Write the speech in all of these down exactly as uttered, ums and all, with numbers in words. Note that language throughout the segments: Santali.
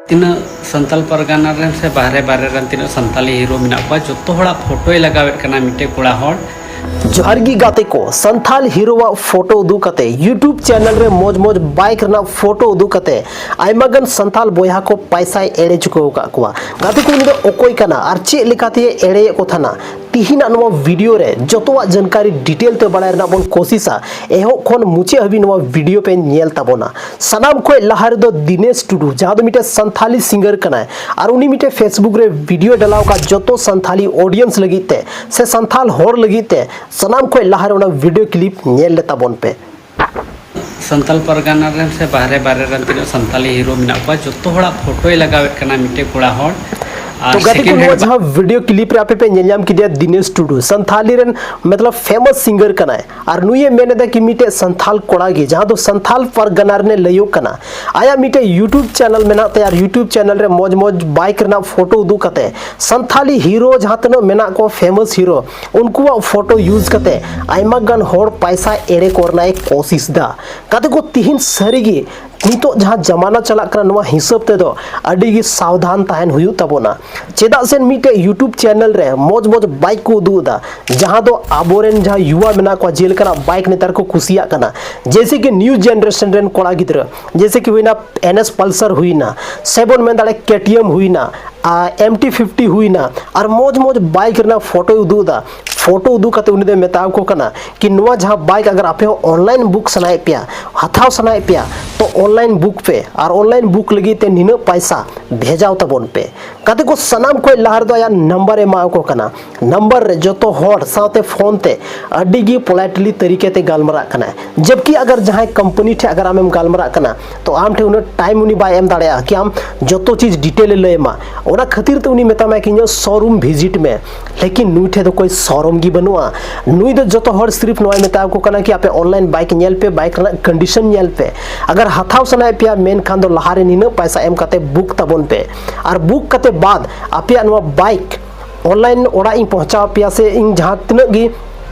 ᱛᱤᱱᱟᱹᱜ ᱥᱟᱱᱛᱟᱞ ᱯᱟᱨᱜᱟᱱᱟ ᱨᱮᱱ ᱥᱮ ᱵᱟᱦᱨᱮ ᱵᱟᱦᱨᱮ ᱨᱮᱱ ᱛᱤᱱᱟᱹᱜ ᱥᱟᱱᱛᱟᱞᱤ ᱦᱤᱨᱳ ᱢᱮᱱᱟᱜ ᱠᱚᱣᱟ, ᱡᱚᱛᱚ ᱦᱚᱲᱟᱜ ᱯᱷᱳᱴᱳᱭ ᱞᱟᱜᱟᱣᱮᱫ ᱠᱟᱱᱟ ᱢᱤᱫᱴᱮᱡ ᱠᱚᱲᱟ ᱦᱚᱲ᱾ ᱡᱚᱦᱟᱨ ᱜᱮ ᱜᱟᱛᱮ ᱠᱚ, ᱥᱟᱱᱛᱷᱟᱞ ᱦᱤᱨᱳᱣᱟᱜ ᱯᱷᱳᱴᱳ ᱩᱫᱩᱜ ᱠᱟᱛᱮ, YouTube ᱪᱮᱱᱮᱞ ᱨᱮ ᱢᱚᱡᱽ ᱢᱚᱡᱽ ᱵᱟᱭᱤᱠ ᱨᱮᱱᱟᱜ ᱯᱷᱳᱴᱳ ᱩᱫᱩᱜ ᱠᱟᱛᱮ ᱟᱭᱢᱟ ᱜᱟᱱ ᱥᱟᱱᱛᱷᱟᱞ ᱵᱚᱭᱦᱟ ᱠᱚ ᱯᱟᱭᱥᱟᱭ ᱮᱲᱮ ᱪᱩᱠᱟᱹᱣ ᱟᱠᱟᱫ ᱠᱚᱣᱟ᱾ ᱜᱟᱛᱮ ᱠᱚ, ᱩᱱᱤ ᱫᱚ ᱚᱠᱚᱭ ᱠᱟᱱᱟ ᱟᱨ ᱪᱮᱫ ᱞᱮᱠᱟᱛᱮ ᱮᱲᱮᱭᱮᱫ ᱠᱚ ᱛᱟᱦᱮᱱᱟ? ᱛᱤᱦᱤᱧᱟᱜ ᱱᱚᱣᱟ ᱵᱷᱤᱰᱤᱭᱳ ᱨᱮ ᱡᱚᱛᱚᱣᱟᱜ ᱡᱟᱱᱠᱟᱨᱤ ᱰᱤᱴᱮᱞ ᱛᱮ ᱵᱟᱲᱟᱭ ᱨᱮᱱᱟᱜ ᱵᱚᱱ ᱠᱳᱥᱤᱥᱟ᱾ ᱮᱦᱚᱵ ᱠᱷᱚᱱ ᱢᱩᱪᱟᱹᱫ ᱦᱟᱹᱵᱤᱡ ᱱᱚᱣᱟ ᱵᱷᱤᱰᱤᱭᱳ ᱯᱮ ᱧᱮᱞ ᱛᱟᱵᱚᱱᱟ᱾ ᱥᱟᱱᱟᱢ ᱠᱷᱚᱱ ᱞᱟᱦᱟ ᱨᱮᱫᱚ ᱫᱤᱱᱮᱥ ᱴᱩᱰᱩ, ᱡᱟᱦᱟᱸ ᱫᱚ ᱢᱤᱫᱴᱮᱱ ᱥᱟᱱᱛᱷᱟᱞᱤ ᱥᱤᱝᱜᱟᱨ ᱠᱟᱱᱟᱭ, ᱟᱨ ᱩᱱᱤ ᱢᱤᱫᱴᱮᱱ ᱯᱷᱮᱥᱵᱩᱠ ᱨᱮ ᱵᱷᱤᱰᱤᱭᱳ ᱰᱟᱞᱟᱣ ᱟᱠᱟᱫ ᱡᱚᱛᱚ ᱥᱟᱱᱛᱷᱟᱞᱤ ᱚᱰᱤᱭᱮᱱᱥ ᱞᱟᱹᱜᱤᱫ ᱛᱮ ᱥᱮ ᱥᱟᱱᱛᱷᱟᱞ ᱦᱚᱲ ᱞᱟᱹᱜᱤᱫ ᱛᱮ᱾ ᱥᱟᱱᱟᱢ ᱠᱷᱚᱱ ᱞᱟᱦᱟ ᱨᱮ ᱚᱱᱟ ᱵᱷᱤᱰᱤᱭᱳ ᱠᱞᱤᱯ ᱧᱮᱞ ᱞᱮ ᱛᱟᱵᱚᱱ ᱯᱮ᱾ ᱥᱟᱱᱛᱟᱞ ᱯᱟᱨᱜᱟᱱᱟ ᱨᱮᱱ ᱥᱮ ᱵᱟᱦᱨᱮ ᱵᱟᱦᱨᱮ ᱨᱮᱱ ᱛᱤᱱᱟᱹᱜ ᱥᱟᱱᱛᱟᱞᱤ ᱦᱤᱨᱳ ᱢᱮᱱᱟᱜ ᱠᱚᱣᱟ, ᱡᱚᱛᱚ ᱦᱚᱲᱟᱜ ᱯᱷᱳᱴᱳᱭ ᱞᱟᱜᱟᱣᱮᱫ ᱠᱟᱱᱟ ᱢᱤᱫᱴᱮᱡ ᱠᱚᱲᱟ ᱦᱚᱲ᱾ ᱟᱨ ᱛᱚ ᱜᱟᱛᱮ ᱠᱚ, second hand ᱱᱚᱣᱟ ᱡᱟᱦᱟᱸ ᱵᱷᱤᱰᱤᱭᱳ ᱠᱞᱤᱯ ᱨᱮ ᱟᱯᱮ ᱯᱮ ᱧᱮᱞ ᱧᱟᱢ ᱠᱮᱫᱮᱭᱟ ᱫᱤᱱᱮᱥ ᱴᱩᱰᱩ, ᱥᱟᱱᱛᱷᱟᱞᱤ ᱨᱮᱱ ᱢᱚᱛᱞᱚᱵ ᱯᱷᱮᱢᱟᱥ ᱥᱤᱝᱜᱟᱨ ᱠᱟᱱᱟᱭ, ᱟᱨ ᱱᱩᱭᱮ ᱢᱮᱱ ᱮᱫᱟ ᱠᱤ ᱢᱤᱫᱴᱮᱡ ᱥᱟᱱᱛᱷᱟᱞ ᱠᱚᱲᱟ ᱜᱮ, ᱡᱟᱦᱟᱸ ᱫᱚ ᱥᱟᱱᱛᱷᱟᱞ ᱯᱟᱨᱜᱟᱱᱟ ᱨᱮᱱᱮ ᱞᱟᱹᱭᱚᱜ ᱠᱟᱱᱟ᱾ ᱟᱭᱟᱜ ᱢᱤᱫᱴᱮᱡ YouTube ᱪᱮᱱᱮᱞ ᱢᱮᱱᱟᱜ ᱛᱟᱭᱟ, ᱟᱨ YouTube ᱪᱮᱱᱮᱞ ᱨᱮ ᱢᱚᱡᱽ ᱢᱚᱡᱽ ᱵᱟᱭᱤᱠ ᱨᱮᱱᱟᱜ ᱯᱷᱳᱴᱳ ᱩᱫᱩᱜ ᱠᱟᱛᱮ ᱥᱟᱱᱛᱷᱟᱞᱤ ᱦᱤᱨᱳ ᱡᱟᱦᱟᱸ ᱛᱤᱱᱟᱹᱜ ᱢᱮᱱᱟᱜ ᱠᱚ ᱯᱷᱮᱢᱟᱥ ᱦᱤᱨᱳ, ᱩᱱᱠᱩᱣᱟᱜ ᱯᱷᱳᱴᱳ ᱤᱭᱩᱡᱽ ᱠᱟᱛᱮ ᱟᱭᱢᱟ ᱜᱟᱱ ᱦᱚᱲ ᱯᱟᱭᱥᱟ ᱮᱲᱮ ᱠᱚ ᱨᱮᱱᱟᱜ ᱮ ᱠᱳᱥᱤᱥ ᱫᱟ᱾ ᱜᱟᱛᱮ ᱠᱚ, ᱛᱤᱦᱤᱧ ᱥᱟᱹᱨᱤ ᱜᱮ ᱱᱤᱛᱚᱜ ᱡᱟᱦᱟᱸ ᱡᱟᱢᱟᱱᱟ ᱪᱟᱞᱟᱜ ᱠᱟᱱᱟ, ᱱᱚᱣᱟ ᱦᱤᱥᱟᱹᱵ ᱛᱮᱫᱚ ᱟᱹᱰᱤ ᱜᱮ ᱥᱟᱵᱫᱷᱟᱱ ᱛᱟᱦᱮᱱ ᱦᱩᱭᱩᱜ ᱛᱟᱵᱚᱱᱟ᱾ ᱪᱮᱫᱟᱜ ᱥᱮ ᱢᱤᱫᱴᱮᱡ YouTube ᱪᱮᱱᱮᱞ ᱨᱮ ᱢᱚᱡᱽ ᱢᱚᱡᱽ ᱵᱟᱭᱤᱠ ᱠᱚ ᱩᱫᱩᱜ ᱮᱫᱟ, ᱡᱟᱦᱟᱸ ᱫᱚ ᱟᱵᱚᱨᱮᱱ ᱡᱟᱦᱟᱸ ᱭᱩᱣᱟ ᱢᱮᱱᱟᱜ ᱠᱚᱣᱟ, ᱡᱮᱞᱮᱠᱟᱱᱟᱜ ᱵᱟᱭᱤᱠ ᱱᱮᱛᱟᱨ ᱠᱚ ᱠᱩᱥᱤᱭᱟᱜ ᱠᱟᱱᱟ, ᱡᱮᱭᱥᱮ ᱠᱤ ᱱᱤᱭᱩ ᱡᱮᱱᱟᱨᱮᱥᱚᱱ ᱨᱮᱱ ᱠᱚᱲᱟ ᱜᱤᱫᱽᱨᱟᱹ, ᱡᱮᱭᱥᱮ ᱠᱤ ᱦᱩᱭᱱᱟ ᱮᱱ ᱮᱥ ᱯᱟᱞᱥᱟᱨ ᱦᱩᱭᱱᱟ, ᱥᱮ ᱵᱚᱱ ᱢᱮᱱ ᱫᱟᱲᱮᱭᱟᱜᱼᱟ ᱠᱮ ᱴᱤ ᱮᱢ ᱦᱩᱭᱱᱟ, ᱟᱨ ᱮᱢ ᱴᱤ ᱯᱷᱤᱯᱴᱤ ᱦᱩᱭᱱᱟ, ᱟᱨ ᱢᱚᱡᱽ ᱢᱚᱡᱽ ᱵᱟᱭᱤᱠ ᱨᱮᱱᱟᱜ ᱯᱷᱳᱴᱳᱭ ᱩᱫᱩᱜ ᱮᱫᱟ᱾ ᱯᱷᱳᱴᱳ ᱩᱫᱩᱜ ᱠᱟᱛᱮ ᱩᱱᱤ ᱫᱚᱭ ᱢᱮᱛᱟ ᱠᱚ ᱠᱟᱱᱟ ᱠᱤ ᱱᱚᱣᱟ ᱡᱟᱦᱟᱸ ᱵᱟᱭᱤᱠ ᱟᱜᱟᱨ ᱟᱯᱮ ᱦᱚᱸ ᱚᱱᱞᱟᱭᱤᱱ ᱵᱩᱠ ᱥᱟᱱᱟᱭᱮᱫ ᱯᱮᱭᱟ, ᱦᱟᱛᱟᱣ ᱥᱟᱱᱟᱭᱮᱫ ᱯᱮᱭᱟ, ᱛᱚ ᱚᱱᱞᱟᱭᱤᱱ ᱵᱩᱠ ᱯᱮ, ᱟᱨ ᱚᱱᱞᱟᱭᱤᱱ ᱵᱩᱠ ᱞᱟᱹᱜᱤᱫ ᱛᱮ ᱱᱤᱱᱟᱹᱜ ᱯᱟᱭᱥᱟ ᱵᱷᱮᱡᱟᱣ ᱛᱟᱵᱚᱱ ᱯᱮ᱾ ᱜᱟᱛᱮ ᱠᱚ, ᱥᱟᱱᱟᱢ ᱠᱷᱚᱱ ᱞᱟᱦᱟ ᱨᱮᱫᱚ ᱟᱭᱟᱜ ᱱᱟᱢᱵᱟᱨ ᱮ ᱮᱢᱟ ᱠᱚ ᱠᱟᱱᱟ᱾ ᱱᱟᱢᱵᱟᱨ ᱨᱮ ᱡᱚᱛᱚ ᱦᱚᱲ ᱥᱟᱶᱛᱮ ᱯᱷᱳᱱ ᱛᱮ ᱟᱹᱰᱤ ᱜᱮ ᱯᱚᱞᱟᱭᱤᱴᱞᱤ ᱛᱟᱹᱨᱤᱠᱟ ᱛᱮ ᱜᱟᱞᱢᱟᱨᱟᱜ ᱠᱟᱱᱟᱭ᱾ ᱡᱚᱵᱠᱤ ᱟᱜᱟᱨ ᱡᱟᱦᱟᱸᱭ ᱠᱳᱢᱯᱟᱱᱤ ᱴᱷᱮᱱ ᱟᱜᱟᱨ ᱟᱢᱮᱢ ᱜᱟᱞᱢᱟᱨᱟᱜ ᱠᱟᱱᱟ, ᱛᱚ ᱟᱢ ᱴᱷᱮᱱ ᱩᱱᱟᱹᱜ ᱴᱟᱭᱤᱢ ᱩᱱᱤ ᱵᱟᱭ ᱮᱢ ᱫᱟᱲᱮᱭᱟᱜᱼᱟ ᱠᱤ ᱟᱢ ᱡᱚᱛᱚ ᱪᱤᱡᱽ ᱰᱤᱴᱮᱞ ᱮ ᱞᱟᱹᱭ ᱟᱢᱟ᱾ ᱚᱱᱟ ᱠᱷᱟᱹᱛᱤᱨ ᱛᱮ ᱩᱱᱤ ᱢᱮᱛᱟᱢᱟᱭ ᱠᱤ ᱤᱧᱟᱹᱜ ᱥᱳᱨᱩᱢ ᱵᱷᱤᱡᱤᱴ ᱢᱮ, ᱞᱮᱠᱤᱱ ᱱᱩᱭ ᱴᱷᱮᱱ ᱫᱚ ᱠᱳᱭ ᱥᱳᱨᱩᱢ ᱜᱮ ᱵᱟᱹᱱᱩᱜᱼᱟ᱾ ᱱᱩᱭ ᱫᱚ ᱡᱚᱛᱚ ᱦᱚᱲ ᱥᱤᱨᱤᱯ ᱱᱚᱣᱟᱭ ᱢᱮᱛᱟ ᱠᱚ ᱠᱟᱱᱟ ᱠᱤ ᱟᱯᱮ ᱚᱱᱞᱟᱭᱤᱱ ᱵᱟᱭᱤᱠ ᱧᱮᱞ ᱯᱮ, ᱵᱟᱭᱤᱠ ᱨᱮᱱᱟᱜ ᱠᱚᱱᱰᱤᱥᱚᱱ ᱧᱮᱞ ᱯᱮ᱾ ᱟᱜᱟᱨ ᱦᱟᱛᱟᱣ ᱥᱟᱱᱟᱭᱮᱫ ᱯᱮᱭᱟ, ᱢᱮᱱᱠᱷᱟᱱ ᱫᱚ ᱞᱟᱦᱟᱨᱮ ᱱᱤᱱᱟᱹᱜ ᱯᱟᱭᱥᱟ ᱮᱢ ᱠᱟᱛᱮ ᱵᱩᱠ ᱛᱟᱵᱚᱱ ᱯᱮ, ᱟᱨ ᱵᱩᱠ ᱠᱟᱛᱮ ᱵᱟᱫ ᱟᱯᱮᱭᱟᱜ ᱱᱚᱣᱟ ᱵᱟᱭᱤᱠ ᱚᱱᱞᱟᱭᱤᱱ ᱚᱲᱟᱜ ᱤᱧ ᱯᱚᱦᱪᱟᱣ ᱟᱯᱮᱭᱟ, ᱥᱮ ᱤᱧ ᱡᱟᱦᱟᱸ ᱛᱤᱱᱟᱹᱜ ᱜᱮ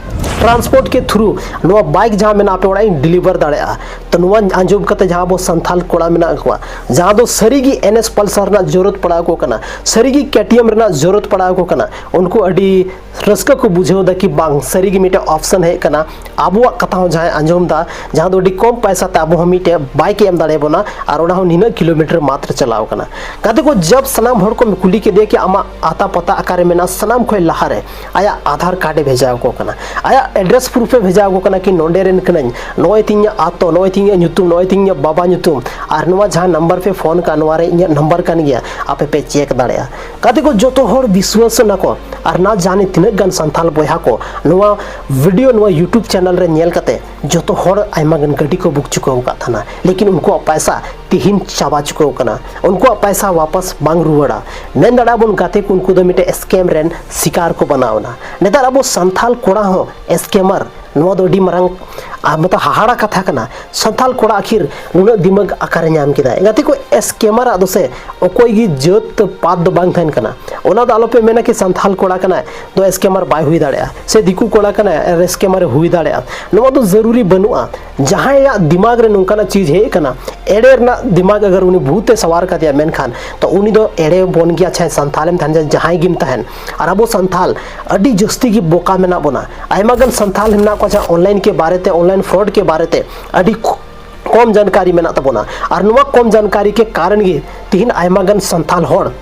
ᱴᱨᱟᱱᱥᱯᱳᱨᱴ ᱠᱮ ᱛᱷᱨᱩ ᱱᱚᱣᱟ ᱵᱟᱭᱤᱠ ᱡᱟᱦᱟᱸ ᱢᱮᱱᱟᱜᱼᱟ ᱟᱯᱮ ᱚᱲᱟᱜ ᱤᱧ ᱰᱮᱞᱤᱵᱷᱟᱨ ᱫᱟᱲᱮᱭᱟᱜᱼᱟ᱾ ᱛᱚ ᱱᱚᱣᱟ ᱟᱸᱡᱚᱢ ᱠᱟᱛᱮ ᱡᱟᱦᱟᱸ ᱟᱵᱚ ᱥᱟᱱᱛᱟᱞ ᱠᱚᱲᱟ ᱢᱮᱱᱟᱜ ᱠᱚᱣᱟ, ᱡᱟᱦᱟᱸ ᱫᱚ ᱥᱟᱹᱨᱤᱜᱮ ᱮᱱ ᱮᱥ ᱯᱟᱞᱥᱟᱨ ᱨᱮᱱᱟᱜ ᱡᱚᱨᱩᱨᱟᱛ ᱯᱟᱲᱟᱣ ᱟᱠᱚ ᱠᱟᱱᱟ, ᱥᱟᱹᱨᱤᱜᱮ ᱠᱮ ᱴᱤ ᱮᱢ ᱨᱮᱱᱟᱜ ᱡᱚᱨᱩᱨᱟᱛ ᱯᱟᱲᱟᱣ ᱟᱠᱚ ᱠᱟᱱᱟ, ᱩᱱᱠᱩ ᱟᱹᱰᱤ ᱨᱟᱹᱥᱠᱟᱹ ᱠᱚ ᱵᱩᱡᱷᱟᱹᱣ ᱮᱫᱟ ᱠᱤ ᱵᱟᱝ, ᱥᱟᱹᱨᱤᱜᱮ ᱢᱤᱫᱴᱮᱱ ᱚᱯᱥᱚᱱ ᱦᱮᱡ ᱟᱠᱟᱱᱟ, ᱟᱵᱚᱣᱟᱜ ᱠᱟᱛᱷᱟ ᱦᱚᱸ ᱡᱟᱦᱟᱸᱭ ᱟᱸᱡᱚᱢ ᱮᱫᱟ, ᱡᱟᱦᱟᱸ ᱫᱚ ᱟᱹᱰᱤ ᱠᱚᱢ ᱯᱚᱭᱥᱟ ᱛᱮ ᱟᱵᱚ ᱦᱚᱸ ᱢᱤᱫᱴᱮᱱ ᱵᱟᱭᱤᱠ ᱮ ᱮᱢ ᱫᱟᱲᱮᱭᱟᱵᱚᱱᱟ, ᱟᱨ ᱚᱱᱟ ᱦᱚᱸ ᱱᱤᱱᱟᱹᱜ ᱠᱤᱞᱳᱢᱤᱴᱟᱨ ᱢᱟᱛᱨ ᱪᱟᱞᱟᱣ ᱠᱟᱱᱟ᱾ ᱜᱟᱛᱮ ᱠᱚ, ᱡᱟᱵ ᱥᱟᱱᱟᱢ ᱦᱚᱲ ᱠᱚ ᱠᱩᱞᱤ ᱠᱮᱫᱮᱭᱟ ᱠᱤ ᱟᱢᱟᱜ ᱟᱛᱟ ᱯᱟᱛᱟ ᱚᱠᱟᱨᱮ ᱢᱮᱱᱟᱜᱼᱟ, ᱥᱟᱱᱟᱢ ᱠᱷᱚᱱ ᱞᱟᱦᱟᱨᱮ ᱟᱭᱟᱜ ᱟᱫᱷᱟᱨ ᱠᱟᱨᱰ ᱮ ᱵᱷᱮᱡᱟ ᱟᱠᱚ ᱠᱟᱱᱟ, ᱟᱭᱟᱜ ᱮᱰᱨᱮᱥ ᱯᱨᱩᱯᱷ ᱮ ᱵᱷᱮᱡᱟ ᱟᱠᱚ ᱠᱟᱱᱟ ᱠᱤ ᱱᱚᱸᱰᱮ ᱨᱮᱱ ᱠᱟᱹᱱᱟᱹᱧ, ᱱᱚᱜᱼᱚᱭ ᱛᱤᱧ ᱤᱧᱟᱹᱜ ᱟᱛᱳ, ᱱᱚᱜᱼᱚᱭ ᱛᱤᱧ ᱤᱧᱟᱹᱜ ᱧᱩᱛᱩᱢ, ᱱᱚᱜᱼᱚᱭ ᱛᱤᱧ ᱤᱧᱟᱹᱜ ᱵᱟᱵᱟ ᱧᱩᱛᱩᱢ, ᱟᱨ ᱱᱚᱣᱟ ᱡᱟᱦᱟᱸ ᱱᱟᱢᱵᱟᱨ ᱯᱮ ᱯᱷᱳᱱ ᱠᱟᱜ ᱱᱚᱣᱟ ᱨᱮ ᱤᱧᱟᱹᱜ ᱱᱟᱢᱵᱟᱨ ᱠᱟᱱ ᱜᱮᱭᱟ, ᱟᱯᱮ ᱯᱮ ᱪᱮᱠ ᱫᱟᱲᱮᱭᱟᱜᱼᱟ᱾ ᱜᱟᱛᱮ ᱠᱚ, ᱡᱚᱛᱚ ᱦᱚᱲ ᱵᱤᱥᱣᱟᱥ ᱱᱟᱠᱚ, ᱟᱨ ᱱᱟ ᱡᱟᱱᱮ ᱛᱤᱱᱟᱹᱜ ᱜᱟᱱ ᱥᱟᱱᱛᱟᱞ ᱵᱚᱭᱦᱟ ᱠᱚ ᱱᱚᱣᱟ ᱵᱷᱤᱰᱤᱭᱳ, ᱱᱚᱣᱟ YouTube ᱪᱮᱱᱮᱞ ᱨᱮ ᱧᱮᱞ ᱠᱟᱛᱮ ᱡᱚᱛᱚ ᱦᱚᱲ ᱟᱭᱢᱟ ᱜᱟᱱ ᱜᱟᱹᱰᱤ ᱠᱚ ᱵᱩᱠ ᱪᱩᱠᱟᱹᱣ ᱟᱠᱟᱫ ᱛᱟᱦᱮᱱᱟ, ᱞᱮᱠᱤᱱ ᱩᱱᱠᱩᱣᱟᱜ ᱯᱟᱭᱥᱟ ᱛᱤᱦᱤᱧ ᱪᱟᱵᱟ ᱪᱩᱠᱟᱹᱣ ᱠᱟᱱᱟ, ᱩᱱᱠᱩᱣᱟᱜ ᱯᱟᱭᱥᱟ ᱣᱟᱯᱟᱥ ᱵᱟᱝ ᱨᱩᱣᱟᱹᱲᱟ᱾ ᱢᱮᱱ ᱫᱟᱲᱮᱭᱟᱜᱼᱟ ᱵᱚᱱ ᱜᱟᱛᱮ ᱠᱚ, ᱩᱱᱠᱩ ᱫᱚ ᱢᱤᱫᱴᱮᱱ ᱥᱠᱮᱢ ᱨᱮᱱ ᱥᱤᱠᱟᱨ ᱠᱚ ᱵᱮᱱᱟᱣ ᱮᱱᱟ᱾ ᱱᱮᱛᱟᱨ ᱟᱵᱚ ᱥᱟᱱᱛᱟᱞ ᱠᱚᱲᱟ ᱦᱚᱸ ᱥᱠᱮᱢᱟᱨ, ᱱᱚᱣᱟ ᱫᱚ ᱟᱹᱰᱤ ᱢᱟᱨᱟᱝ ᱟᱨ ᱢᱚᱛᱞᱚᱵ ᱦᱟᱦᱟᱲᱟ ᱠᱟᱛᱷᱟ ᱠᱟᱱᱟ᱾ ᱥᱟᱱᱛᱟᱞ ᱠᱚᱲᱟ ᱟᱹᱠᱷᱤᱨ ᱱᱩᱱᱟᱹᱜ ᱫᱤᱢᱟᱜᱽ ᱚᱠᱟᱨᱮ ᱧᱟᱢ ᱠᱮᱫᱟᱭ? ᱜᱟᱛᱮ ᱠᱚ, ᱥᱠᱮᱢᱟᱨᱟᱜ ᱫᱚ ᱥᱮ ᱚᱠᱚᱭ ᱜᱮ ᱡᱟᱹᱛ ᱯᱟᱛ ᱫᱚ ᱵᱟᱝ ᱛᱟᱦᱮᱱ ᱠᱟᱱᱟ᱾ ᱚᱱᱟ ᱫᱚ ᱟᱞᱚᱯᱮ ᱢᱮᱱᱟ ᱠᱤ ᱥᱟᱱᱛᱟᱞ ᱠᱚᱲᱟ ᱠᱟᱱᱟᱭ ᱫᱚ ᱥᱠᱮᱢᱟᱨ ᱵᱟᱭ ᱦᱩᱭ ᱫᱟᱲᱮᱭᱟᱜᱼᱟ, ᱥᱮ ᱫᱤᱠᱩ ᱠᱚᱲᱟ ᱠᱟᱱᱟᱭ ᱟᱨ ᱥᱠᱮᱢᱟᱨ ᱮ ᱦᱩᱭ ᱫᱟᱲᱮᱭᱟᱜᱼᱟ᱾ ᱱᱚᱣᱟ ᱫᱚ ᱡᱟᱹᱨᱩᱨᱤ ᱵᱟᱹᱱᱩᱜᱼᱟ᱾ ᱡᱟᱦᱟᱸᱭᱟᱜ ᱫᱤᱢᱟᱜᱽ ᱨᱮ ᱱᱚᱝᱠᱟᱱᱟᱜ ᱪᱤᱡᱽ ᱦᱮᱡ ᱟᱠᱟᱱᱟ, ᱮᱲᱮ ᱨᱮᱱᱟᱜ ᱫᱤᱢᱟᱜᱽ ᱟᱜᱟᱨ ᱩᱱᱤ ᱵᱷᱩᱛ ᱮ ᱥᱟᱣᱟᱨ ᱠᱟᱫᱮᱭᱟ, ᱢᱮᱱᱠᱷᱟᱱ ᱛᱚ ᱩᱱᱤ ᱫᱚ ᱮᱲᱮ ᱵᱚᱱ ᱜᱮᱭᱟ, ᱪᱟᱦᱮ ᱥᱟᱱᱛᱟᱞᱮᱢ ᱛᱟᱦᱮᱱ, ᱡᱟᱦᱟᱸᱭ ᱜᱮᱢ ᱛᱟᱦᱮᱱ᱾ ᱟᱨ ᱟᱵᱚ ᱥᱟᱱᱛᱟᱞ ᱟᱹᱰᱤ ᱡᱟᱹᱥᱛᱤ ᱜᱮ ᱵᱚᱠᱟ ᱢᱮᱱᱟᱜ ᱵᱚᱱᱟ᱾ ᱟᱭᱢᱟ ᱜᱟᱱ ᱥᱟᱱᱛᱟᱞ ᱢᱮᱱᱟᱜ ᱠᱚᱣᱟ ᱡᱟᱦᱟᱸ ᱚᱱᱞᱟᱭᱤᱱ ᱠᱮ ᱵᱟᱨᱮ ᱛᱮ, ᱚᱱᱞᱟᱭᱤᱱ ᱯᱷᱨᱚᱰ ᱠᱮ ᱵᱟᱨᱮ ᱛᱮ ᱟᱹᱰᱤ ᱠᱚᱢ ᱡᱟᱱᱠᱟᱨᱤ ᱢᱮᱱᱟᱜ ᱛᱟᱵᱚᱱᱟ᱾ ᱟᱨ ᱱᱚᱣᱟ ᱠᱚᱢ ᱡᱟᱱᱠᱟᱨᱤ ᱠᱮ ᱠᱟᱨᱚᱱ ᱜᱮ ᱛᱤᱦᱤᱧ ᱟᱭᱢᱟ ᱜᱟᱱ ᱥᱟᱱᱛᱟᱞ ᱦᱚᱲ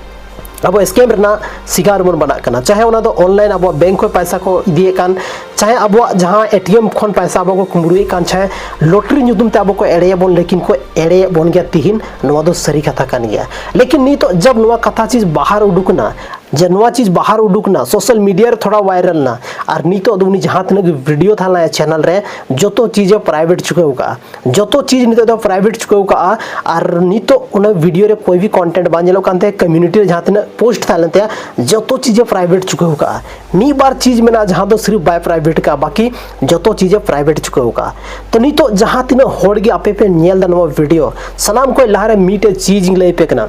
ᱟᱵᱚ ᱥᱠᱮᱢ ᱨᱮᱱᱟᱜ ᱥᱤᱠᱟᱨ ᱵᱚᱱ ᱵᱮᱱᱟᱜ ᱠᱟᱱᱟ᱾ ᱪᱟᱦᱮ ᱚᱱᱟ ᱫᱚ ᱚᱱᱞᱟᱭᱤᱱ ᱟᱵᱚᱣᱟᱜ ᱵᱮᱝᱠ ᱠᱷᱚᱱ ᱯᱚᱭᱥᱟ ᱠᱚ ᱤᱫᱤᱭᱮᱫ ᱠᱟᱱ, ᱪᱟᱦᱮ ᱟᱵᱚᱣᱟᱜ ᱡᱟᱦᱟᱸ ᱮ ᱴᱤ ᱮᱢ ᱠᱷᱚᱱ ᱯᱚᱭᱥᱟ ᱟᱵᱚ ᱠᱚ ᱠᱩᱢᱵᱽᱲᱩᱭᱮᱫ ᱠᱟᱱ, ᱪᱟᱦᱮ ᱞᱚᱴᱟᱨᱤ ᱧᱩᱛᱩᱢ ᱛᱮ ᱟᱵᱚ ᱠᱚ ᱮᱲᱮᱭᱮᱫ ᱵᱚᱱ, ᱞᱮᱠᱤᱱ ᱠᱚ ᱮᱲᱮᱭᱮᱫ ᱵᱚᱱ ᱜᱮᱭᱟ᱾ ᱛᱤᱦᱤᱧ ᱱᱚᱣᱟ ᱫᱚ ᱥᱟᱹᱨᱤ ᱠᱟᱛᱷᱟ ᱠᱟᱱ ᱜᱮᱭᱟ᱾ ᱞᱮᱠᱤᱱ ᱱᱤᱛᱚᱜ ᱡᱟᱵ ᱱᱚᱣᱟ ᱠᱟᱛᱷᱟ ᱪᱤᱡᱽ ᱵᱟᱦᱟᱨ ᱩᱰᱩᱠ ᱮᱱᱟ, ᱡᱮ ᱱᱚᱣᱟ ᱪᱤᱡᱽ ᱵᱟᱦᱟᱨ ᱩᱰᱩᱠ ᱮᱱᱟ, ᱥᱳᱥᱟᱞ ᱢᱤᱰᱤᱭᱟ ᱨᱮ ᱛᱷᱚᱲᱟ ᱵᱷᱟᱭᱨᱟᱞ ᱮᱱᱟ, ᱟᱨ ᱱᱤᱛᱚᱜ ᱫᱚ ᱩᱱᱤ ᱡᱟᱦᱟᱸ ᱛᱤᱱᱟᱹᱜ ᱜᱮ ᱵᱷᱤᱰᱤᱭᱳ ᱛᱟᱦᱮᱸ ᱞᱮᱱᱟ ᱪᱮᱱᱮᱞ ᱨᱮ, ᱡᱚᱛᱚ ᱪᱤᱡᱽ ᱮ ᱯᱨᱟᱭᱵᱷᱮᱴ ᱪᱩᱠᱟᱹᱣ ᱠᱟᱜᱼᱟ᱾ ᱡᱚᱛᱚ ᱪᱤᱡᱽ ᱱᱤᱛᱚᱜ ᱫᱚ ᱯᱨᱟᱭᱵᱷᱮᱴ ᱪᱩᱠᱟᱹᱣ ᱠᱟᱜᱼᱟ᱾ ᱟᱨ ᱱᱤᱛᱚᱜ ᱚᱱᱟ ᱵᱷᱤᱰᱤᱭᱳ ᱨᱮ ᱠᱚᱭ ᱵᱷᱤ ᱠᱚᱱᱴᱮᱱᱴ ᱵᱟᱝ ᱧᱮᱞᱚᱜ ᱠᱟᱱ ᱛᱟᱭᱟ, ᱠᱚᱢᱤᱭᱩᱱᱤᱴᱤ ᱨᱮ ᱡᱟᱦᱟᱸ ᱛᱤᱱᱟᱹᱜ ᱯᱳᱥᱴ ᱛᱟᱦᱮᱸ ᱞᱮᱱ ᱛᱟᱭᱟ, ᱡᱚᱛᱚ ᱪᱤᱡᱽ ᱮ ᱯᱨᱟᱭᱵᱷᱮᱴ ᱪᱩᱠᱟᱹᱣ ᱠᱟᱜᱼᱟ᱾ ᱢᱤᱫ ᱵᱟᱨ ᱪᱤᱡᱽ ᱢᱮᱱᱟᱜᱼᱟ ᱡᱟᱦᱟᱸ ᱫᱚ ᱥᱤᱨᱤᱯ ᱵᱟᱭ ᱯᱨᱟᱭᱵᱷᱮᱴ ᱠᱟᱜᱼᱟ, ᱵᱟᱠᱤ ᱡᱚᱛᱚ ᱪᱤᱡᱽ ᱮ ᱯᱨᱟᱭᱵᱷᱮᱴ ᱪᱩᱠᱟᱹᱣ ᱠᱟᱜᱼᱟ᱾ ᱛᱚ ᱱᱤᱛᱚᱜ ᱡᱟᱦᱟᱸ ᱛᱤᱱᱟᱹᱜ ᱦᱚᱲ ᱜᱮ ᱟᱯᱮ ᱯᱮ ᱧᱮᱞ ᱮᱫᱟ ᱱᱚᱣᱟ ᱵᱷᱤᱰᱤᱭᱳ, ᱥᱟᱱᱟᱢ ᱠᱷᱚᱱ ᱞᱟᱦᱟᱨᱮ ᱢᱤᱫᱴᱮᱡ ᱪᱤᱡᱽ ᱤᱧ ᱞᱟᱹᱭ ᱟᱯᱮ ᱠᱟᱱᱟ᱾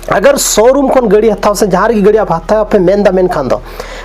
ᱟᱜᱟᱨ ᱥᱳᱨᱩᱢ ᱠᱷᱚᱱ ᱜᱟᱹᱰᱤ ᱦᱟᱛᱟᱣ ᱥᱮ ᱡᱟᱦᱟᱸ ᱨᱮᱜᱮ ᱜᱟᱹᱰᱤ ᱟᱯᱮ ᱦᱟᱛᱟᱣ ᱯᱮ ᱢᱮᱱᱫᱟ, ᱢᱮᱱᱠᱷᱟᱱ ᱫᱚ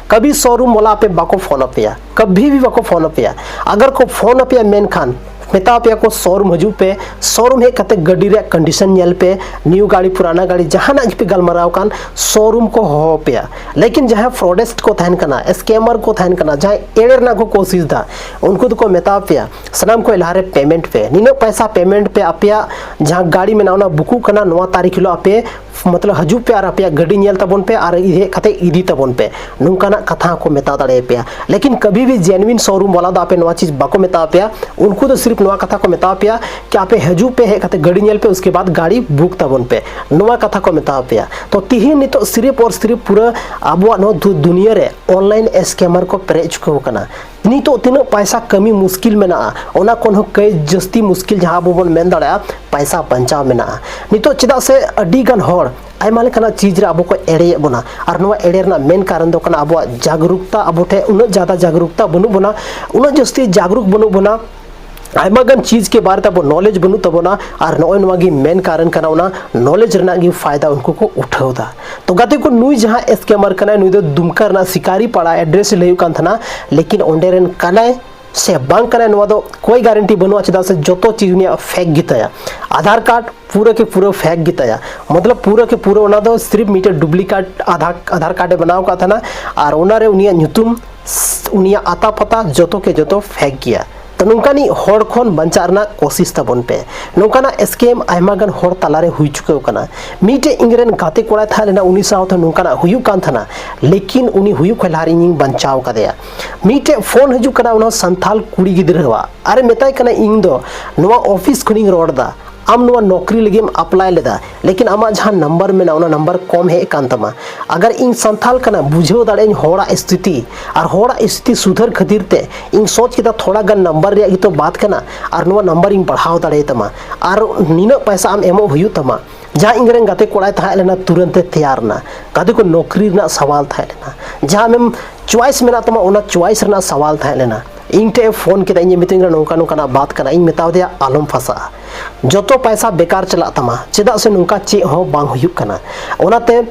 ᱠᱟᱵᱷᱤ ᱥᱳᱨᱩᱢ ᱣᱟᱞᱟ ᱟᱯᱮ ᱵᱟᱠᱚ ᱯᱷᱳᱱ ᱟᱯᱮᱭᱟ, ᱠᱟᱵᱷᱤ ᱵᱷᱤ ᱵᱟᱠᱚ ᱯᱷᱳᱱ ᱟᱯᱮᱭᱟ᱾ ᱟᱜᱟᱨ ᱠᱚ ᱯᱷᱳᱱ ᱟᱯᱮᱭᱟ, ᱢᱮᱱᱠᱷᱟᱱ ᱢᱮᱛᱟ ᱯᱮᱭᱟ ᱠᱚ ᱥᱳᱨᱩᱢ ᱦᱤᱡᱩᱜ ᱯᱮ, ᱥᱳᱨᱩᱢ ᱦᱮᱡ ᱠᱟᱛᱮ ᱜᱟᱹᱰᱤ ᱨᱮᱭᱟᱜ ᱠᱚᱱᱰᱤᱥᱚᱱ ᱧᱮᱞ ᱯᱮ, ᱱᱤᱭᱩ ᱜᱟᱹᱰᱤ ᱯᱩᱨᱟᱱᱟ ᱜᱟᱹᱰᱤ ᱡᱟᱦᱟᱱᱟᱜ ᱜᱮᱯᱮ ᱜᱟᱞᱢᱟᱨᱟᱣ ᱠᱟᱱ, ᱥᱳᱨᱩᱢ ᱠᱚ ᱦᱚᱦᱚ ᱯᱮᱭᱟ᱾ ᱞᱮᱠᱤᱱ ᱡᱟᱦᱟᱸᱭ ᱯᱷᱨᱚᱰᱮᱥᱴ ᱠᱚ ᱛᱟᱦᱮᱱ ᱠᱟᱱᱟ, ᱥᱠᱮᱢᱟᱨ ᱠᱚ ᱛᱟᱦᱮᱱ ᱠᱟᱱᱟ, ᱡᱟᱦᱟᱸᱭ ᱮᱲᱮ ᱨᱮᱱᱟᱜ ᱠᱚ ᱠᱳᱥᱤᱥ ᱫᱟ, ᱩᱱᱠᱩ ᱫᱚᱠᱚ ᱢᱮᱛᱟ ᱯᱮᱭᱟ ᱥᱟᱱᱟᱢ ᱠᱷᱚᱱ ᱞᱟᱦᱟᱨᱮ ᱯᱮᱢᱮᱱᱴ ᱯᱮ, ᱱᱤᱱᱟᱹᱜ ᱯᱚᱭᱥᱟ ᱯᱮᱢᱮᱱᱴ ᱯᱮ, ᱟᱯᱮᱭᱟᱜ ᱡᱟᱦᱟᱸ ᱜᱟᱹᱰᱤ ᱢᱮᱱᱟᱜᱼᱟ ᱚᱱᱟ ᱵᱩᱠᱩᱜ ᱠᱟᱱᱟ, ᱱᱚᱣᱟ ᱛᱟᱹᱨᱤᱠᱷ ᱦᱤᱞᱳᱜ ᱟᱯᱮ ᱢᱚᱛᱞᱚᱵ ᱦᱤᱡᱩᱜ ᱯᱮ ᱟᱨ ᱟᱯᱮᱭᱟᱜ ᱜᱟᱹᱰᱤ ᱧᱮᱞ ᱛᱟᱵᱚᱱ ᱯᱮ ᱟᱨ ᱦᱮᱡ ᱠᱟᱛᱮ ᱤᱫᱤ ᱛᱟᱵᱚᱱ ᱯᱮ, ᱱᱚᱝᱠᱟᱱᱟᱜ ᱠᱟᱛᱷᱟ ᱦᱚᱸᱠᱚ ᱢᱮᱛᱟ ᱫᱟᱲᱮᱭᱟᱯᱮᱭᱟ᱾ ᱞᱮᱠᱤᱱ ᱠᱟᱵᱷᱤ ᱵᱷᱤ ᱡᱮᱱᱩᱭᱤᱱ ᱥᱳᱨᱩᱢ ᱣᱟᱞᱟ ᱫᱚ ᱟᱯᱮ ᱱᱚᱣᱟ ᱪᱤᱡᱽ ᱵᱟᱠᱚ ᱢᱮᱛᱟ ᱯᱮᱭᱟ᱾ ᱩᱱᱠᱩ ᱫᱚ ᱥᱤᱨᱯ ᱱᱚᱣᱟ ᱠᱟᱛᱷᱟ ᱠᱚ ᱢᱮᱛᱟ ᱯᱮᱭᱟ ᱠᱤ ᱟᱯᱮ ᱦᱤᱡᱩᱜ ᱯᱮ, ᱦᱮᱡ ᱠᱟᱛᱮ ᱜᱟᱹᱰᱤ ᱧᱮᱞ ᱯᱮ, ᱩᱥᱠᱮ ᱵᱟᱫ ᱜᱟᱹᱰᱤ ᱵᱩᱠ ᱛᱟᱵᱚᱱ ᱯᱮ, ᱱᱚᱣᱟ ᱠᱟᱛᱷᱟ ᱠᱚ ᱢᱮᱛᱟ ᱯᱮᱭᱟ᱾ ᱛᱚ ᱛᱤᱦᱤᱧ ᱱᱤᱛᱚᱜ ᱥᱤᱨᱯ ᱟᱨ ᱥᱤᱨᱯ ᱯᱩᱨᱟᱹ ᱟᱵᱚᱣᱟᱜ ᱱᱚᱣᱟ ᱫᱩ- ᱫᱩᱱᱤᱭᱟᱹ ᱨᱮ ᱚᱱᱞᱟᱭᱤᱱ ᱥᱠᱮᱢᱟᱨ ᱠᱚ ᱯᱮᱨᱮᱡ ᱪᱩᱠᱟᱹᱣ ᱠᱟᱱᱟ᱾ ᱱᱤᱛᱚᱜ ᱛᱤᱱᱟᱹᱜ ᱯᱟᱭᱥᱟ ᱠᱟᱹᱢᱤ ᱢᱩᱥᱠᱤᱞ ᱢᱮᱱᱟᱜᱼᱟ, ᱚᱱᱟ ᱠᱷᱚᱱ ᱦᱚᱸ ᱠᱟᱹᱭ ᱡᱟᱹᱥᱛᱤ ᱢᱩᱥᱠᱤᱞ ᱡᱟᱦᱟᱸ ᱟᱵᱚ ᱵᱚᱱ ᱢᱮᱱ ᱫᱟᱲᱮᱭᱟᱜᱼᱟ, ᱯᱟᱭᱥᱟ ᱵᱟᱧᱪᱟᱣ ᱢᱮᱱᱟᱜᱼᱟ᱾ ᱱᱤᱛᱚᱜ ᱪᱮᱫᱟᱜ ᱥᱮ ᱟᱹᱰᱤ ᱜᱟᱱ ᱦᱚᱲ ᱟᱭᱢᱟ ᱞᱮᱠᱟᱱᱟᱜ ᱪᱤᱡᱽ ᱨᱮ ᱟᱵᱚ ᱠᱚ ᱮᱲᱮᱭᱮᱫ ᱵᱚᱱᱟ, ᱟᱨ ᱱᱚᱣᱟ ᱮᱲᱮ ᱨᱮᱱᱟᱜ ᱢᱮᱱ ᱠᱟᱨᱚᱱ ᱫᱚ ᱠᱟᱱᱟ ᱟᱵᱚᱣᱟᱜ ᱡᱟᱜᱽᱨᱩᱠᱛᱟ, ᱟᱵᱚ ᱴᱷᱮᱱ ᱩᱱᱟᱹᱜ ᱡᱟᱫᱟ ᱡᱟᱜᱽᱨᱩᱠᱛᱟ ᱵᱟᱹᱱᱩᱜ ᱵᱚᱱᱟ, ᱩᱱᱟᱹᱜ ᱡᱟᱹᱥᱛᱤ ᱡᱟᱜᱽᱨᱩᱠ ᱵᱟᱹᱱᱩᱜ ᱵᱚᱱᱟ᱾ ᱟᱭᱢᱟ ᱜᱟᱱ ᱪᱤᱡᱽ ᱠᱮ ᱵᱟᱨᱮ ᱛᱮ ᱟᱵᱚ ᱱᱚᱞᱮᱡᱽ ᱵᱟᱹᱱᱩᱜ ᱛᱟᱵᱚᱱᱟ, ᱟᱨ ᱱᱚᱜᱼᱚᱭ ᱱᱚᱣᱟ ᱜᱮ ᱢᱮᱱ ᱠᱟᱨᱚᱱ ᱠᱟᱱᱟ, ᱚᱱᱟ ᱱᱚᱞᱮᱡᱽ ᱨᱮᱱᱟᱜ ᱜᱮ ᱯᱷᱟᱭᱫᱟ ᱩᱱᱠᱩ ᱠᱚ ᱩᱴᱷᱟᱹᱣ ᱫᱟ᱾ ᱛᱚ ᱜᱟᱛᱮ ᱠᱚ, ᱱᱩᱭ ᱡᱟᱦᱟᱸ ᱥᱠᱮᱢᱟᱨ ᱠᱟᱱᱟᱭ, ᱱᱩᱭ ᱫᱚ ᱫᱩᱢᱠᱟ ᱨᱮᱱᱟᱜ ᱥᱤᱠᱟᱨᱤ ᱯᱟᱲᱟ ᱮᱰᱨᱮᱥ ᱞᱟᱹᱭ ᱦᱩᱭᱩᱜ ᱠᱟᱱ ᱛᱟᱦᱮᱱᱟ, ᱞᱮᱠᱤᱱ ᱚᱸᱰᱮ ᱨᱮᱱ ᱠᱟᱱᱟᱭ ᱥᱮ ᱵᱟᱝ ᱠᱟᱱᱟᱭ, ᱱᱚᱣᱟ ᱫᱚ ᱠᱳᱭ ᱜᱟᱨᱮᱱᱴᱤ ᱵᱟᱹᱱᱩᱜᱼᱟ, ᱪᱮᱫᱟᱜ ᱥᱮ ᱡᱚᱛᱚ ᱪᱤᱡᱽ ᱩᱱᱤᱭᱟᱜ ᱯᱷᱮᱠ ᱜᱮᱛᱟᱭᱟ᱾ ᱟᱫᱷᱟᱨ ᱠᱟᱨᱰ ᱯᱩᱨᱟᱹ ᱠᱮ ᱯᱩᱨᱟᱹ ᱯᱷᱮᱠ ᱜᱮᱛᱟᱭᱟ, ᱢᱚᱛᱞᱚᱵ ᱯᱩᱨᱟᱹ ᱠᱮ ᱯᱩᱨᱟᱹ ᱚᱱᱟ ᱫᱚ ᱥᱤᱨᱯ ᱢᱤᱫᱴᱮᱡ ᱰᱩᱯᱞᱤᱠᱮᱴ ᱟᱫᱷᱟᱨ, ᱟᱫᱷᱟᱨ ᱠᱟᱨᱰ ᱮ ᱵᱮᱱᱟᱣ ᱟᱠᱟᱫ ᱛᱟᱦᱮᱱᱟ, ᱟᱨ ᱚᱱᱟᱨᱮ ᱩᱱᱤᱭᱟᱜ ᱧᱩᱛᱩᱢ, ᱩᱱᱤᱭᱟᱜ ᱟᱛᱟ ᱯᱟᱛᱟ ᱡᱚᱛᱚ ᱠᱮ ᱡᱚᱛᱚ ᱯᱷᱮᱠ ᱜᱮᱭᱟ᱾ ᱛᱚ ᱱᱚᱝᱠᱟᱱᱤᱡ ᱦᱚᱲ ᱠᱷᱚᱱ ᱵᱟᱧᱪᱟᱜ ᱨᱮᱱᱟᱜ ᱠᱳᱥᱤᱥ ᱛᱟᱵᱚᱱ ᱯᱮ᱾ ᱱᱚᱝᱠᱟᱱᱟᱜ ᱥᱠᱮᱢ ᱟᱭᱢᱟ ᱜᱟᱱ ᱦᱚᱲ ᱛᱟᱞᱟᱨᱮ ᱦᱩᱭ ᱪᱩᱠᱟᱹᱣ ᱠᱟᱱᱟ᱾ ᱢᱤᱫᱴᱮᱡ ᱤᱧᱨᱮᱱ ᱜᱟᱛᱮ ᱠᱚᱲᱟᱭ ᱛᱟᱦᱮᱸ ᱞᱮᱱᱟ, ᱩᱱᱤ ᱥᱟᱶᱛᱮ ᱱᱚᱝᱠᱟᱱᱟᱜ ᱦᱩᱭᱩᱜ ᱠᱟᱱ ᱛᱟᱦᱮᱱᱟ, ᱞᱮᱠᱤᱱ ᱩᱱᱤ ᱦᱩᱭᱩᱜ ᱠᱷᱚᱱ ᱞᱟᱦᱟᱨᱮ ᱤᱧᱤᱧ ᱵᱟᱧᱪᱟᱣ ᱠᱟᱫᱮᱭᱟ᱾ ᱢᱤᱫᱴᱮᱡ ᱯᱷᱳᱱ ᱦᱤᱡᱩᱜ ᱠᱟᱱᱟ, ᱚᱱᱟ ᱥᱟᱱᱛᱷᱟᱞ ᱠᱩᱲᱤ ᱜᱤᱫᱽᱨᱟᱹᱣᱟᱜ, ᱟᱨᱮ ᱢᱮᱛᱟᱭ ᱠᱟᱱᱟ, "ᱤᱧ ᱫᱚ ᱱᱚᱣᱟ ᱚᱯᱷᱤᱥ ᱠᱷᱚᱱᱤᱧ ᱨᱚᱲ ᱮᱫᱟ, ᱟᱢ ᱱᱚᱣᱟ ᱱᱚᱠᱨᱤ ᱞᱟᱹᱜᱤᱫ ᱮᱢ ᱟᱯᱞᱟᱭ ᱞᱮᱫᱟ, ᱞᱮᱠᱤᱱ ᱟᱢᱟᱜ ᱡᱟᱦᱟᱸ ᱱᱟᱢᱵᱟᱨ ᱢᱮᱱᱟᱜᱼᱟ, ᱚᱱᱟ ᱱᱟᱢᱵᱟᱨ ᱠᱚᱢ ᱦᱮᱡ ᱟᱠᱟᱱ ᱛᱟᱢᱟ᱾ ᱟᱜᱟᱨ ᱤᱧ ᱥᱟᱱᱛᱷᱟᱞ ᱠᱟᱱᱟ, ᱵᱩᱡᱷᱟᱹᱣ ᱫᱟᱲᱮᱭᱟᱜ ᱟᱹᱧ ᱦᱚᱲᱟᱜ ᱥᱛᱷᱤᱛᱤ, ᱟᱨ ᱦᱚᱲᱟᱜ ᱥᱛᱷᱤᱛᱤ ᱥᱩᱫᱷᱟᱹᱨ ᱠᱷᱟᱹᱛᱤᱨ ᱛᱮ ᱤᱧ ᱥᱚᱪ ᱠᱮᱫᱟ ᱛᱷᱚᱲᱟ ᱜᱟᱱ ᱱᱟᱢᱵᱟᱨ ᱨᱮᱭᱟᱜ ᱜᱮᱛᱚ ᱵᱟᱛ ᱠᱟᱱᱟ, ᱟᱨ ᱱᱚᱣᱟ ᱱᱟᱢᱵᱟᱨ ᱤᱧ ᱵᱟᱲᱦᱟᱣ ᱫᱟᱲᱮᱭᱟᱛᱟᱢᱟ, ᱟᱨ ᱱᱤᱱᱟᱹᱜ ᱯᱚᱭᱥᱟ ᱟᱢ ᱮᱢᱚᱜ ᱦᱩᱭᱩᱜ ᱛᱟᱢᱟ᱾" ᱡᱟᱦᱟᱸ ᱤᱧᱨᱮᱱ ᱜᱟᱛᱮ ᱠᱚᱲᱟᱭ ᱛᱟᱦᱮᱸ ᱞᱮᱱᱟ, ᱛᱩᱨᱟᱹᱱᱛ ᱮ ᱛᱮᱭᱟᱨ ᱮᱱᱟ᱾ ᱜᱟᱛᱮ ᱠᱚ, ᱱᱚᱠᱨᱤ ᱨᱮᱱᱟᱜ ᱥᱟᱣᱟᱞ ᱛᱟᱦᱮᱸ ᱞᱮᱱᱟ, ᱡᱟᱦᱟᱸ ᱟᱢᱮᱢ ᱪᱚᱭᱮᱥ ᱢᱮᱱᱟᱜ ᱛᱟᱢᱟ, ᱚᱱᱟ ᱪᱚᱭᱮᱥ ᱨᱮᱱᱟᱜ ᱥᱟᱣᱟᱞ ᱛᱟᱦᱮᱸ ᱞᱮᱱᱟ᱾ ᱤᱧ ᱴᱷᱮᱡ ᱮ ᱯᱷᱳᱱ ᱠᱮᱫᱟ, ᱤᱧᱮ ᱢᱤᱛᱟᱹᱧ ᱠᱟᱱᱟ ᱱᱚᱝᱠᱟ ᱱᱚᱝᱠᱟᱱᱟᱜ ᱵᱟᱛ ᱠᱟᱱᱟ᱾ ᱤᱧ ᱢᱮᱛᱟᱣ ᱫᱮᱭᱟ ᱟᱞᱚᱢ ᱯᱷᱟᱥᱟᱜᱼᱟ, ᱡᱚᱛᱚ ᱯᱟᱭᱥᱟ ᱵᱮᱠᱟᱨ ᱪᱟᱞᱟᱜ ᱛᱟᱢᱟ, ᱪᱮᱫᱟᱜ ᱥᱮ ᱱᱚᱝᱠᱟ ᱪᱮᱫ ᱦᱚᱸ ᱵᱟᱝ ᱦᱩᱭᱩᱜ ᱠᱟᱱᱟ᱾ ᱚᱱᱟᱛᱮ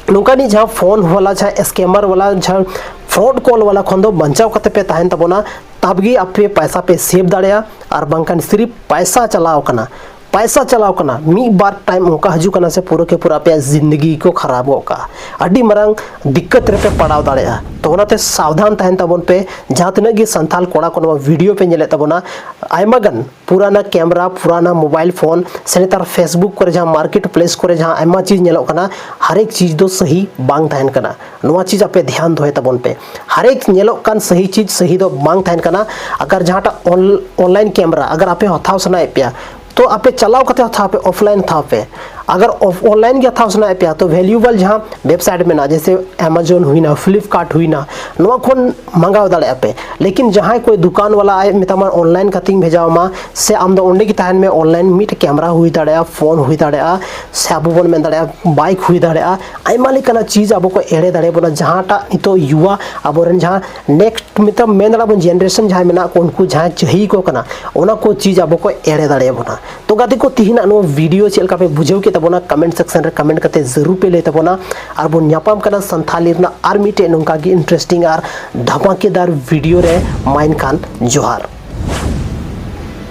ᱱᱚᱝᱠᱟᱱᱤᱡ ᱡᱟᱦᱟᱸ ᱯᱷᱳᱱ ᱵᱟᱞᱟ, ᱡᱟᱦᱟᱸ ᱥᱠᱮᱢᱟᱨ ᱵᱟᱞᱟ, ᱡᱟᱦᱟᱸ ᱯᱷᱨᱚᱰ ᱠᱚᱞ ᱵᱟᱞᱟ ᱠᱷᱚᱱ ᱫᱚ ᱵᱟᱧᱪᱟᱣ ᱠᱟᱛᱮ ᱯᱮ ᱛᱟᱦᱮᱱ ᱛᱟᱵᱚᱱᱟ, ᱛᱟᱵᱜᱮ ᱟᱯᱮ ᱯᱟᱭᱥᱟ ᱯᱮ ᱥᱮᱵᱷ ᱫᱟᱲᱮᱭᱟᱜᱼᱟ᱾ ᱟᱨ ᱵᱟᱝᱠᱷᱟᱱ ᱥᱤᱨᱤᱯ ᱯᱟᱭᱥᱟ ᱪᱟᱞᱟᱣ ᱠᱟᱱᱟ, ᱯᱟᱭᱥᱟ ᱪᱟᱞᱟᱣ ᱠᱟᱱᱟ, ᱢᱤᱫ ᱵᱟᱨ ᱴᱟᱭᱤᱢ ᱚᱱᱠᱟ ᱦᱤᱡᱩᱜ ᱠᱟᱱᱟ ᱥᱮ ᱯᱩᱨᱟᱹ ᱠᱮ ᱯᱩᱨᱟᱹ ᱟᱯᱮᱭᱟᱜ ᱡᱤᱱᱫᱮᱜᱤ ᱠᱚ ᱠᱷᱟᱨᱟᱯ ᱜᱚᱫ ᱠᱟᱜᱼᱟ, ᱟᱹᱰᱤ ᱢᱟᱨᱟᱝ ᱫᱤᱠᱠᱟᱛ ᱨᱮᱯᱮ ᱯᱟᱲᱟᱣ ᱫᱟᱲᱮᱭᱟᱜᱼᱟ᱾ ᱛᱚ ᱚᱱᱟᱛᱮ ᱥᱟᱵᱫᱷᱟᱱ ᱛᱟᱦᱮᱱ ᱛᱟᱵᱚᱱ ᱯᱮ᱾ ᱡᱟᱦᱟᱸ ᱛᱤᱱᱟᱹᱜ ᱜᱮ ᱥᱟᱱᱛᱟᱲ ᱠᱚᱲᱟ ᱠᱚ ᱱᱚᱣᱟ ᱵᱷᱤᱰᱤᱭᱳ ᱯᱮ ᱧᱮᱞᱮᱫ ᱛᱟᱵᱚᱱᱟ, ᱟᱭᱢᱟ ᱜᱟᱱ ᱯᱩᱨᱟᱱᱟ ᱠᱮᱢᱨᱟ, ᱯᱩᱨᱟᱱᱟ ᱢᱳᱵᱟᱭᱤᱞ ᱯᱷᱳᱱ ᱥᱮ ᱱᱮᱛᱟᱨ ᱯᱷᱮᱥᱵᱩᱠ ᱠᱚᱨᱮ ᱡᱟᱦᱟᱸ ᱢᱟᱨᱠᱮᱴ ᱯᱞᱮᱥ ᱠᱚᱨᱮ ᱡᱟᱦᱟᱸ ᱟᱭᱢᱟ ᱪᱤᱡᱽ ᱧᱮᱞᱚᱜ ᱠᱟᱱᱟ, ᱦᱟᱨᱮᱠ ᱪᱤᱡᱽ ᱫᱚ ᱥᱟᱹᱦᱤ ᱵᱟᱝ ᱛᱟᱦᱮᱱ ᱠᱟᱱᱟ᱾ ᱱᱚᱣᱟ ᱪᱤᱡᱽ ᱟᱯᱮ ᱫᱷᱮᱭᱟᱱ ᱫᱚᱦᱚᱭ ᱛᱟᱵᱚᱱ ᱯᱮ᱾ ᱦᱟᱨᱮᱠ ᱧᱮᱞᱚᱜ ᱠᱟᱱ ᱥᱟᱹᱦᱤ ᱪᱤᱡᱽ ᱥᱟᱹᱦᱤ ᱫᱚ ᱵᱟᱝ ᱛᱟᱦᱮᱱ ᱠᱟᱱᱟ᱾ ᱟᱜᱟᱨ ᱡᱟᱦᱟᱸᱴᱟᱜ ᱚᱱ-, ᱚᱱᱞᱟᱭᱤᱱ ᱠᱮᱢᱨᱟ ᱟᱜᱟᱨ ᱟᱯᱮ ᱦᱟᱛᱟᱣ ᱥᱟᱱᱟᱭᱮᱫ ᱯᱮᱭᱟ, ᱛᱚ ᱟᱯᱮ ᱪᱟᱞᱟᱣ ᱠᱟᱛᱮ ᱦᱟᱛᱟᱣ ᱯᱮ, ᱚᱯᱷᱞᱟᱭᱤᱱ ᱦᱟᱛᱟᱣ ᱯᱮ᱾ ᱟᱜᱟᱨ ᱚᱯᱷ-, ᱚᱱᱞᱟᱭᱤᱱ ᱜᱮ ᱦᱟᱛᱟᱣ ᱥᱟᱱᱟᱭᱮᱫ ᱯᱮᱭᱟ, ᱛᱚ ᱵᱷᱮᱞᱩᱭᱮᱵᱚᱞ ᱡᱟᱦᱟᱸ ᱣᱮᱵᱥᱟᱭᱤᱴ ᱢᱮᱱᱟᱜᱼᱟ, ᱡᱮᱭᱥᱮ ᱮᱢᱟᱡᱚᱱ ᱦᱩᱭᱱᱟ, ᱯᱷᱞᱤᱯᱠᱟᱨᱴ ᱦᱩᱭᱱᱟ, ᱱᱚᱣᱟ ᱠᱷᱚᱱ ᱢᱟᱸᱜᱟᱣ ᱫᱟᱲᱮᱭᱟᱜᱼᱟ ᱯᱮ᱾ ᱞᱮᱠᱤᱱ ᱡᱟᱦᱟᱸᱭ ᱠᱚᱭ ᱫᱚᱠᱟᱱ ᱵᱟᱞᱟ ᱟᱡ ᱢᱮᱛᱟᱢᱟ ᱚᱱᱞᱟᱭᱤᱱ ᱠᱟᱛᱮᱧ ᱵᱷᱮᱡᱟᱣ ᱟᱢᱟ, ᱥᱮ ᱟᱢ ᱫᱚ ᱚᱸᱰᱮ ᱜᱮ ᱛᱟᱦᱮᱱ ᱢᱮ, ᱚᱱᱞᱟᱭᱤᱱ ᱢᱤᱫ ᱠᱮᱢᱨᱟ ᱦᱩᱭ ᱫᱟᱲᱮᱭᱟᱜᱼᱟ, ᱯᱷᱳᱱ ᱦᱩᱭ ᱫᱟᱲᱮᱭᱟᱜᱼᱟ, ᱥᱮ ᱟᱵᱚ ᱵᱚᱱ ᱢᱮᱱ ᱫᱟᱲᱮᱭᱟᱜᱼᱟ ᱵᱟᱭᱤᱠ ᱦᱩᱭ ᱫᱟᱲᱮᱭᱟᱜᱼᱟ, ᱟᱭᱢᱟ ᱞᱮᱠᱟᱱᱟᱜ ᱪᱤᱡᱽ ᱟᱵᱚ ᱠᱚ ᱮᱲᱮ ᱫᱟᱲᱮᱭᱟᱵᱚᱱᱟ᱾ ᱡᱟᱦᱟᱸᱴᱟᱜ ᱱᱤᱛᱚᱜ ᱭᱩᱣᱟ ᱟᱵᱚᱨᱮᱱ ᱡᱟᱦᱟᱸ ᱱᱮᱠᱥᱴ ᱢᱚᱛᱞᱚᱵ ᱢᱮᱱ ᱫᱟᱲᱮᱭᱟᱜᱼᱟ ᱵᱚᱱ ᱡᱮᱱᱟᱨᱮᱥᱚᱱ ᱡᱟᱦᱟᱸᱭ ᱢᱮᱱᱟᱜ ᱠᱚ, ᱩᱱᱠᱩ ᱡᱟᱦᱟᱸᱭ ᱪᱟᱹᱦᱤ ᱠᱚ ᱠᱟᱱᱟ, ᱚᱱᱟ ᱠᱚ ᱪᱤᱡᱽ ᱟᱵᱚ ᱠᱚ ᱮᱲᱮ ᱫᱟᱲᱮᱭᱟᱵᱚᱱᱟ᱾ ᱛᱚ ᱜᱟᱛᱮ ᱠᱚ, ᱛᱤᱦᱤᱧᱟᱜ ᱱᱚᱣᱟ ᱵᱷᱤᱰᱤᱭᱳ ᱪᱮᱫ ᱞᱮᱠᱟ ᱯᱮ ᱵᱩᱡᱷᱟᱹᱣ ᱠᱮᱫ ᱛᱟᱵᱚᱱᱟ, ᱠᱚᱢᱮᱱᱴ ᱥᱮᱠᱥᱚᱱ ᱨᱮ ᱠᱚᱢᱮᱱᱴ ᱠᱟᱛᱮ ᱡᱟᱹᱨᱩᱲ ᱯᱮ ᱞᱟᱹᱭ ᱛᱟᱵᱚᱱᱟ᱾ ᱟᱨ ᱵᱚᱱ ᱧᱟᱯᱟᱢ ᱠᱟᱱᱟ ᱥᱟᱱᱛᱷᱟᱞᱤ ᱨᱮᱱᱟᱜ ᱟᱨ ᱢᱤᱫᱴᱮᱡ ᱱᱚᱝᱠᱟ ᱜᱮ ᱤᱱᱴᱟᱨᱮᱥᱴᱤᱝ ᱟᱨ ᱫᱷᱟᱢᱟᱠᱮᱫᱟᱨ ᱵᱷᱤᱰᱤᱭᱳ ᱨᱮ᱾ ᱢᱟ ᱮᱱᱠᱷᱟᱱ ᱡᱚᱦᱟᱨ᱾